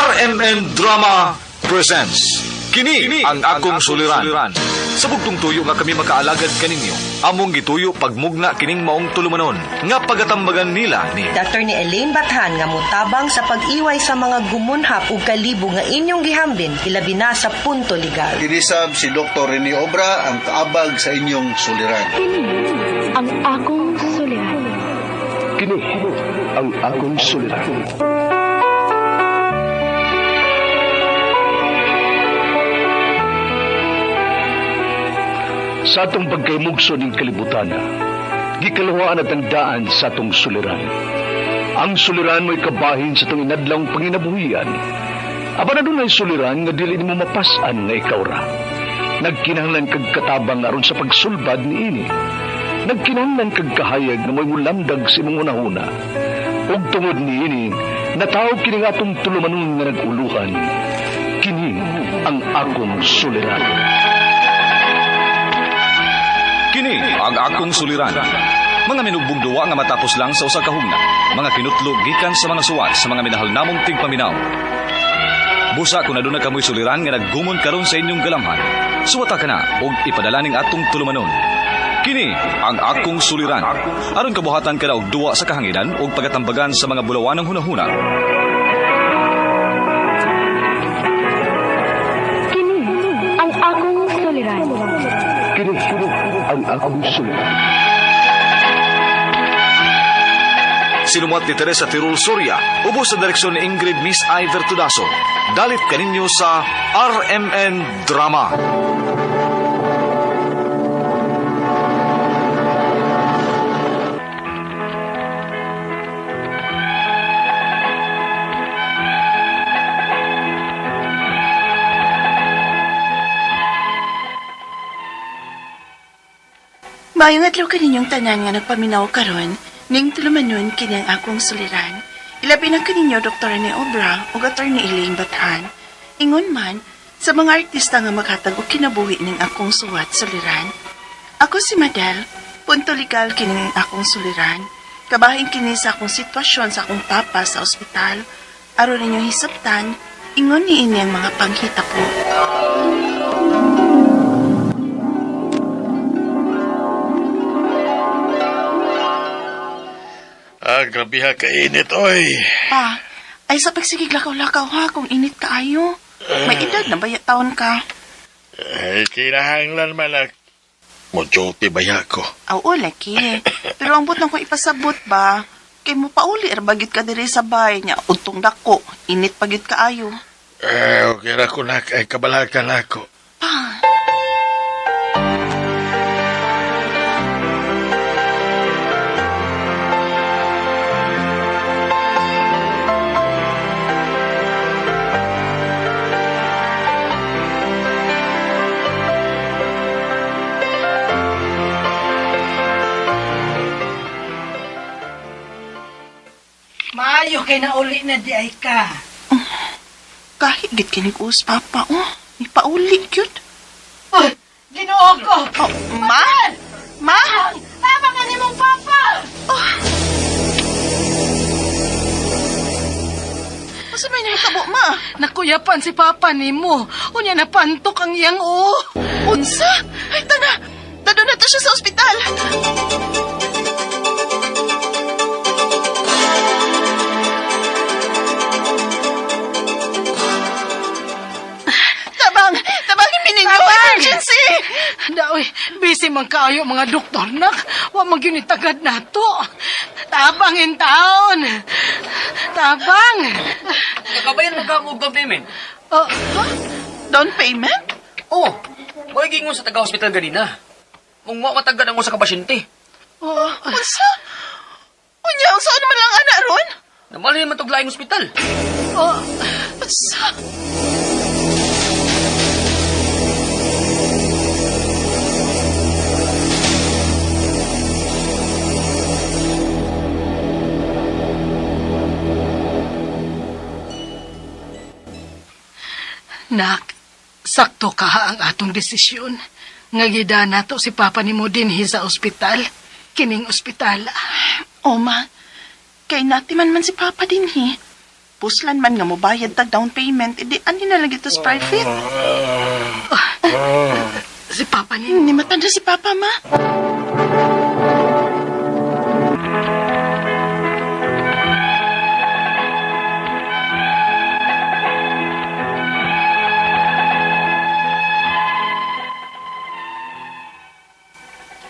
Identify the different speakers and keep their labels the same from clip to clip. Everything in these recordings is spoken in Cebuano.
Speaker 1: RMN Drama presents Kini ang akong suliran. Sa bugtong tuyo nga kami makaalagad kaninyo, among gituyo pagmugna kining maong tulumanon nga pagatambagan nila ni
Speaker 2: Attorney Elaine Bathan nga motabang sa pag-iway sa mga gumunhap ug kalibo nga inyong gihambin ilabi na sa punto legal.
Speaker 3: Kinisab si Dr. Rene Obra ang kaabag sa inyong suliran.
Speaker 4: Kini ang akong suliran.
Speaker 5: Kini ang akong suliran. Sa atong pagkaymugso ning kalibutan, gikaluhaan at ang daan sa atong suliran. Ang suliran mo'y kabahin sa atong inadlawng panginabuhian. Apan adunay suliran nga dili nimo mapas-an nga ikaw ra. Nagkinahanglan kag katabang aron sa pagsulbad niini. Nagkinahanglan kag kahayag nga mo'y mulamdag sa imong hunahuna. Ug tungod niini, nataw kini nga atong tulumanon nga nag-uluhan. Kini ang akong suliran.
Speaker 1: Kini ang akong suliran. Mga minugbong duwa nga matapos lang sa usa ka hugna. Mga kinutlo gikan sa mga suwat sa mga minahal namong tigpaminaw. Busa kung aduna kamoy suliran nga naggumon karon sa inyong galamhan. Suwata ka na og ipadala ning atong tulumanon. Kini ang akong suliran. Aron kabuhatan ka na og duwa sa kahanginan ug pagatambagan sa mga bulawanang hunahuna.
Speaker 4: Kini ang akong suliran.
Speaker 5: Kini ang akong suliran.
Speaker 1: Sinumuat ni Teresa Tirul Soria, ubos sa direksyon ni Ingrid Miss Iver Tudaso. Dalit kaninyo sa RMN Drama.
Speaker 6: Maayong adlaw kaninyong tanan nga nagpaminaw karon, ning tulumanon kini ang akong suliran. Ilabi na kaninyo Dr. ni Obra ug Attorney Elaine Bathan. Ingon man sa mga artista nga maghatag og kinabuhi ning akong suwat suliran. Ako si Madel, punto legal kining akong suliran. Kabahin kini sa akong sitwasyon sa akong papa sa ospital. Aron ninyong hisabtan, ingon ni ini ang mga panghitabo.
Speaker 7: Ah, grabe ha, kainit, oy.
Speaker 6: Pa, ay sa pagsigig lakaw-lakaw ha kung init kaayo. May edad na ba taon ka?
Speaker 7: Eh, kinahanglan man ak. Mo duty ba ko?
Speaker 6: Oo, laki. Pero ang but lang ko ipasabot ba, kay mo pauli ra bagit ka diri sa bay niya utong dako, init pagit kaayo.
Speaker 7: Eh, okay ra ko nak, ay kabalakan ako.
Speaker 6: Pa,
Speaker 8: Maayo kay nauli na di ay ka.
Speaker 6: kahit gid kinig us papa oh. Ni pauli gyud.
Speaker 8: Oh, Ginoo ko.
Speaker 6: Oh, ma? Ma?
Speaker 8: Tama ka nimong papa.
Speaker 6: Unsa may nahitabo ma?
Speaker 8: Nakuyapan si papa nimo. Unya napantok ang iyang oo.
Speaker 6: Unsa? Ay tana. Dado na to siya sa ospital. Tabang! Tabangin ninyo! Emergency!
Speaker 8: Daoy, busy man kaayo mga doktor nak. Wa man gyud ni tagad nato. Tabang in taon. Tabang.
Speaker 9: Nakabayan mo ka mo down payment.
Speaker 8: Oh,
Speaker 6: Down payment?
Speaker 9: Oo. Oh, Mo'y gingon sa taga-hospital ganina. Mung wa matagad ang usa ka pasyente.
Speaker 8: oh.
Speaker 6: Unsa? Unya, unsa naman lang ana ron?
Speaker 9: Namalhin man tog laing ospital.
Speaker 8: Oh,
Speaker 6: Unsa?
Speaker 8: Nak, sakto ka ang atong desisyon. Nga gida nato si papa nimo dinhi sa ospital. Kining ospital.
Speaker 6: Oma, kay natiman man si Papa dinhi. Puslan man nga mobayad tag down payment, edi ani na lang ito sa private.
Speaker 8: Si Papa ni.
Speaker 6: Ni matanda si Papa, ma.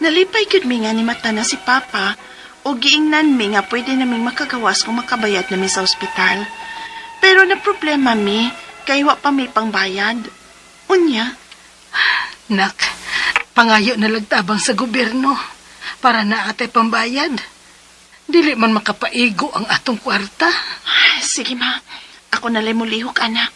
Speaker 6: Nalipay gyud mi nga ni mata na si Papa o giingnan mi nga pwede naming makagawas kung makabayad nami sa ospital. Pero na problema mi, kay wa pa mi pangbayad. Unya,
Speaker 8: Nak, pangayo na lagtabang sa gobyerno para na atay pambayad. Dili man makapaigo ang atong kwarta.
Speaker 6: Ay, sige ma, ako nalay mulihok, anak.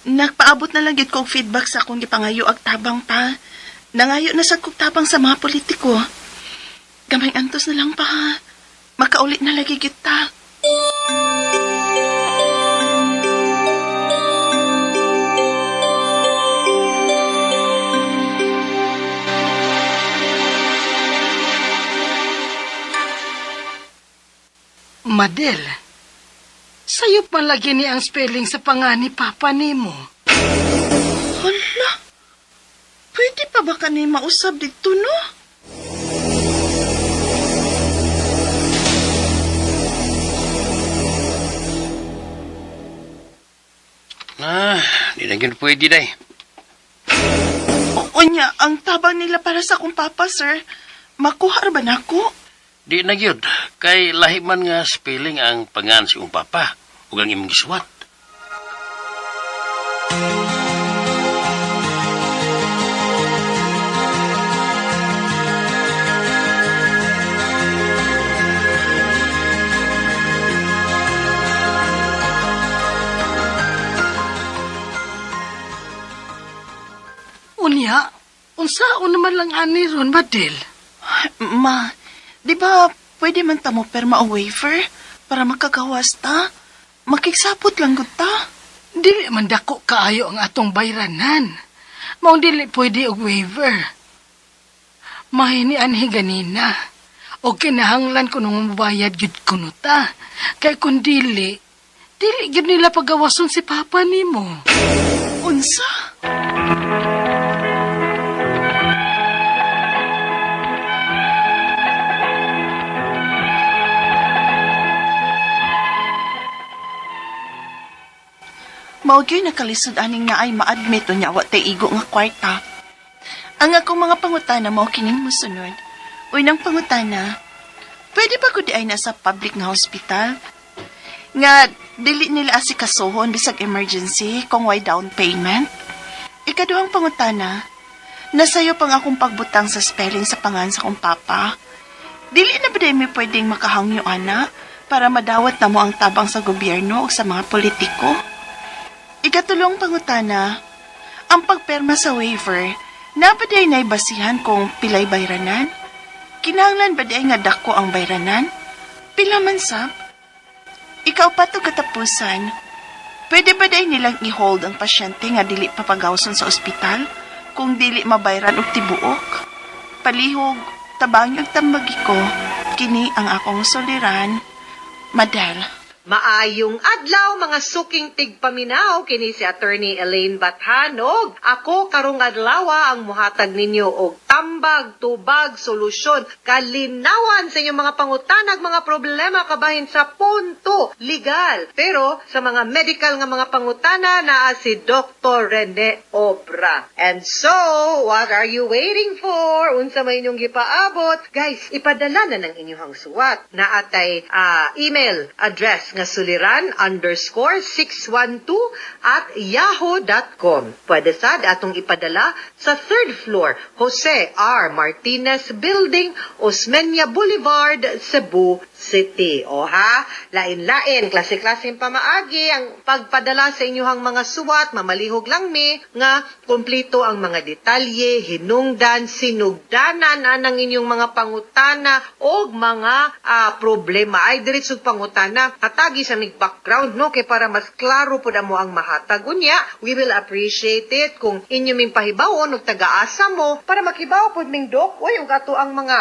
Speaker 6: Nagpaabot na lang gyud kog feedback sa akong gipangayo ag tabang pa. Nangayo na sad kog tabang sa mga politiko. Gamay antos na lang pa ha. Makauli na lagi kita.
Speaker 8: Madel, sayo palagi ni ang spelling sa pangani Papa nimo.
Speaker 6: Hala! Pwede pa ba kani mausab dito, no?
Speaker 10: Ah, di na gyud pwede day.
Speaker 6: O nya, ang tabang nila para sa akong papa, sir. Makuha ra ba nako?
Speaker 10: Di na gyud kay lahi man nga spelling ang pangan si imong papa ug ang imong gisuwat.
Speaker 8: Unya, unsaon naman lang ani ron, Madel?
Speaker 6: Ma, di ba pwede man ta mo perma o waiver para makagawas ta? Makigsapot lang gud ta.
Speaker 8: Dili man dako kaayo ang atong bayranan. Maong dili pwede og waiver. Mahini anhi ganina. O kinahanglan ko nung mabayad gyud kuno ta. Kay kun dili, dili gyud nila pagawason si Papa nimo.
Speaker 6: Unsa? Mao gyud nakalisod aning naay ma-admit unya wa tay igo nga kwarta. Ang akong mga pangutana mao kining mosunod. Unang pangutana, pwede ba ko di ay nasa public nga hospital? Nga dili nila asikasuhon bisag emergency kung way down payment? Ikaduhang pangutana, nasayo pang akong pagbutang sa spelling sa pangan sa akong papa. Dili na ba mi pwedeng makahangyo ana para madawat na mo ang tabang sa gobyerno o sa mga politiko? Ikatulong pangutana, ang pagperma sa waiver, na ba day naibasihan kung pilay bayranan? Kinahanglan ba day nga dako ang bayranan? Pila man sab? Ikaw pa to katapusan. Pwede ba day nilang i-hold ang pasyente nga dili papagawson sa ospital kung dili mabayran og tibuok? Palihog, tabang og tambagi ko. Kini ang akong suliran. Madel.
Speaker 2: Maayong adlaw mga suking tigpaminaw kini si Attorney Elaine Bathanog. Ako karong adlaw ang muhatag ninyo og tambag, tubag, solusyon, kalinawan sa inyong mga pangutanag, mga problema kabahin sa punto legal. Pero sa mga medical nga mga pangutana naa si Dr. Rene Obra. And so, what are you waiting for? Unsa may inyong gipaabot? Guys, ipadala na ng inyong suwat. Naatay email address nga suliran_612@yahoo.com. Pwede sad atong ipadala sa third floor, Jose R. Martinez Building, Osmeña Boulevard, Cebu City. O ha, lain-lain, klase-klaseng pamaagi ang pagpadala sa inyong mga suwat, mamalihog lang mi nga kumplito ang mga detalye, hinungdan, sinugdanan anang inyong mga pangutana og mga problema. Ay, diretsog pangutana, hatagi sa mig background, no, kay para mas klaro pud mo ang mahatag. Unya, we will appreciate it kung inyo ming pahibawon og taga-asa mo para makibaw pud ming dok, uy, ug ato ang mga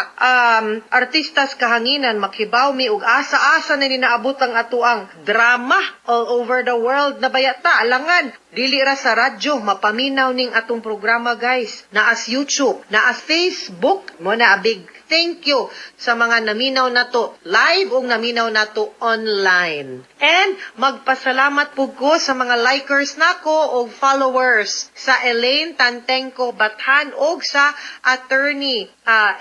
Speaker 2: artistas kahanginan, makibaw mi og asa-asa na ninaabot ang ato ang drama all over the world na bayata alangan dili ra sa radyo mapaminaw ning atong programa, guys. Naas YouTube, naas Facebook mo na. A big thank you sa mga naminaw nato live ug naminaw nato online. And magpasalamat pud ko sa mga likers nako og followers sa Elaine Tantengco Bathan og sa Attorney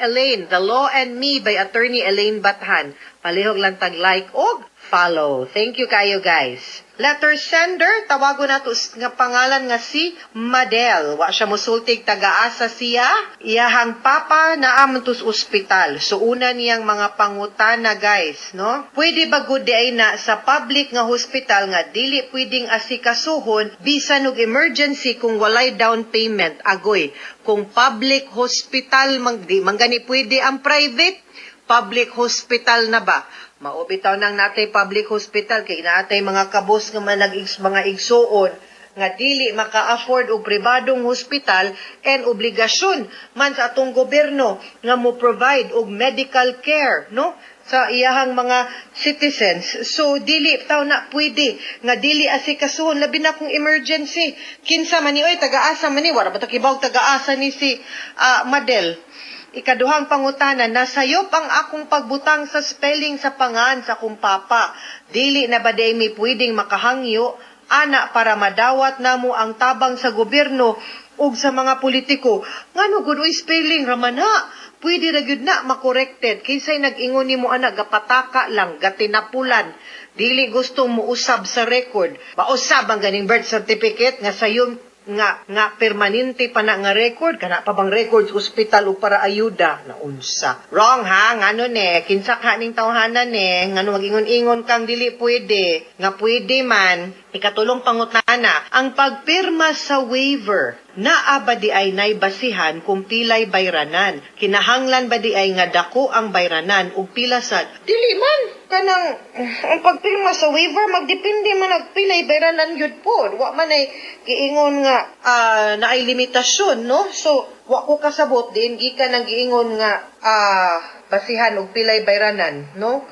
Speaker 2: Elaine, The Law and Me by Attorney Elaine Bathan. Palihog lang tag like og follow. Thank you kayo, guys. Letter sender, tawago nato nga pangalan nga si Madel. Wa siya musultig taga-asa siya. Iyahang papa naa man tos ospital. So una niyang mga pangutana, guys, no? Pwede ba gud di ay na sa public nga hospital nga dili pwedeng asikasuhon bisan og emergency kung walay down payment? Agoy, kung public hospital mang di man gani pwede ang private, public hospital na ba? Mao bitaw nang natay public hospital kay naatay mga kabos nga manag mga igsuon nga dili maka-afford og pribadong hospital, and obligasyon man sa atong gobyerno nga mo provide og medical care, no, sa iyahang mga citizens. So dili taw na pwede nga dili asikasuhon, labi na kung emergency. Kinsa man ni oy, taga-asa man ni? Wala ba ta kibaw taga-asa ni si Madel? Ikaduhang pangutana, nasayop ang akong pagbutang sa spelling sa pangan sa akong papa. Dili na ba day mi pwedeng makahangyo ana para madawat namo ang tabang sa gobyerno ug sa mga politiko? Ngano gud, oy, spelling raman na. Pwede ra gyud na makorekted. Kinsay nag-ingon nimo ana? Gapataka lang, gatinapulan. Dili gusto mo usab sa record. Mausab ang ganing birth certificate nga sayon nga permanente pa na nga record, kana pa bang records ospital ug para ayuda na unsa? Wrong ha. Ngano ne, kinsa ka ning tawhanan ne? Ngano magingon-ingon kang dili pwede nga pwede man? Ikatulong pangutana, ang pagpirma sa waiver, naa ba di ay nay basihan kung pilay bayranan? Kinahanglan ba di ay nga dako ang bayranan ug pila sad? Dili man kanang ang pagpirma sa waiver magdepende man og pilay bayranan gyud pod. Wa man ay giingon nga naay limitasyon, no? So wa ko kasabot din gikan ang giingon nga basihan og pilay bayranan, no?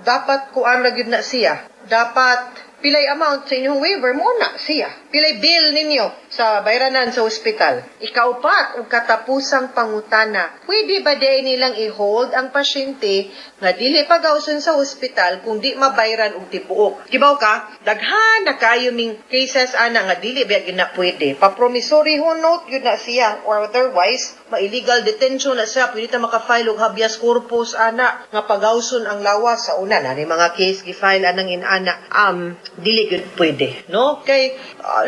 Speaker 2: Dapat kuan ra gyud na siya, dapat pilay amount sa inyong waiver mo na siya. Pilay bill ninyo sa bayranan sa ospital. Ikaupat ug katapusang pangutana, pwede ba di nilang i-hold ang pasyente nga dili pagawson sa ospital kung di mabayran og tibuok? Kibaw ka, daghan na kayo ming cases ana nga dili ba gyud na pwede. Pa-promissory note yun na siya or otherwise ma-illegal detention na siya. Pwede ta maka-file og habeas corpus ana nga pagawson ang lawas sa una na ni mga case gi-file anang inana. Dili gyud pwede, no, kay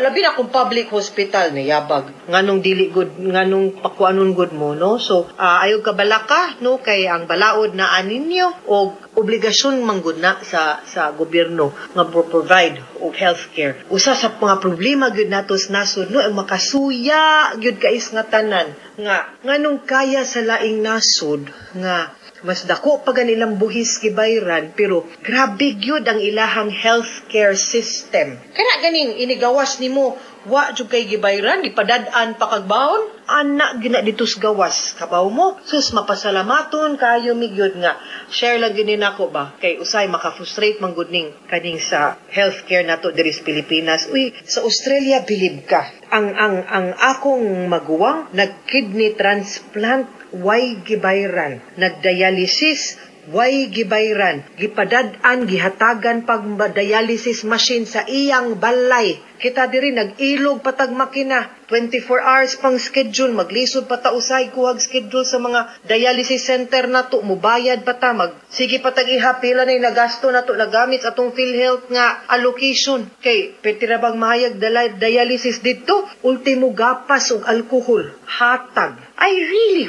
Speaker 2: labi na kung public hospital ni yabag, nganong dili gud, nganong pakuanon gud mo, no? So ayaw ka balaka, no, kay ang balaod na aninyo og obligasyon man gud na sa gobyerno nga provide og healthcare. Usa sa mga problema gyud nato sa nasod, no, ang makasuya gyud kais nga tanan nga nganong kaya sa laing nasod nga mas dako pa ganilang buhis gibayran pero grabe gyud ang ilahang healthcare system. Kana ganing inigawas nimo, wa jud kay gibayran, gipadad-an pa kag baon ana gina dito sa gawas, kabaw mo? Sus, mapasalamaton kayo mi gyud nga share lang gyud ni nako ba, kay usay maka-frustrate man gud ning kaning sa healthcare nato diri sa Pilipinas. Uy, sa Australia, bilib ka, ang akong maguwang nag kidney transplant, way gibayran, nagdialysis. Way gibayran, gipadad-an, gihatagan pag dialysis machine sa iyang balay. Kita diri nag-ilog patag makina, 24 hours pang schedule, maglisod pa ta usay kuhag schedule sa mga dialysis center nato, mubayad pa ta, mag sige pa tag iha pila na nagasto nato nagamit sa atong PhilHealth nga allocation. Kay pwede ra bang mahayag dialysis didto? Ultimo gapas og alkohol, hatag. I really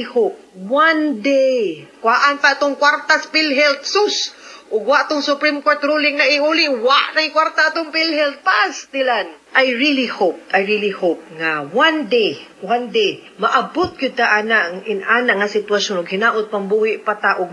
Speaker 2: hope one day, kuhaan pa atong kwartas PhilHealth, sus! Ug wa tong Supreme Court ruling na ihuli, wa na kwarta atong PhilHealth pastilan. I really hope nga one day, maabot gyud ta ana ang inana nga sitwasyon ug hinaot pambuhi pa ta og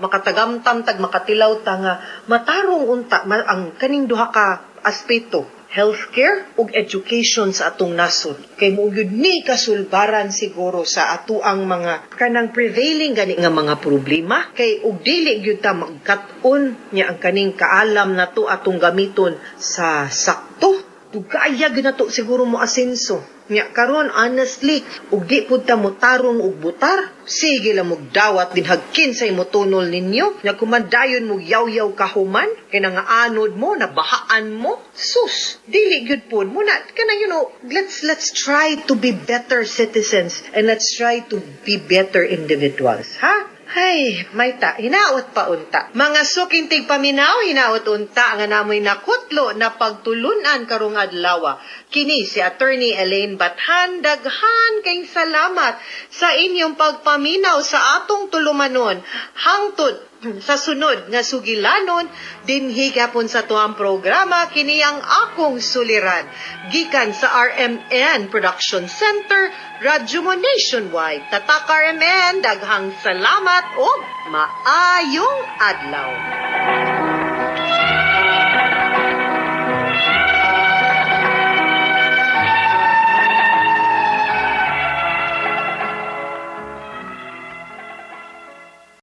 Speaker 2: makatagamtam tag makatilaw ta nga matarong unta ang kaning duha ka aspeto, healthcare ug education sa atong nasod, kay mo gyud ni kasulbaran siguro sa atuang mga kanang prevailing gani nga mga problema, kay ug dili gyud ta magkat-on nya ang kaning kaalam nato atong gamiton sa sakto, dugaya gyud nato siguro mo asenso. Nya karon, honestly, ug di pud ta motarong og butar, sige lang mugdawat dinhag kinsay motunol ninyo. Nya kumandayon mo yaw-yaw kahuman, kay nangaanod mo, nabahaan mo. Sus, dili gyud pud mo na kana let's try to be better citizens and let's try to be better individuals, ha? Hay, may ta, hinaot pa unta. Mga suking tigpaminaw, hinaot unta nga namoy nakutlo na pagtulunan karong adlaw. Kini si Attorney Elaine Bathan, daghan kay salamat sa inyong pagpaminaw sa atong tulumanon. Hangtod sa sunod nga sugilanon dinhi gapon sa tuang programa, kini ang Akong Suliran, gikan sa RMN Production Center, Radyo Mo Nationwide. Tatak RMN, daghang salamat ug maayong adlaw.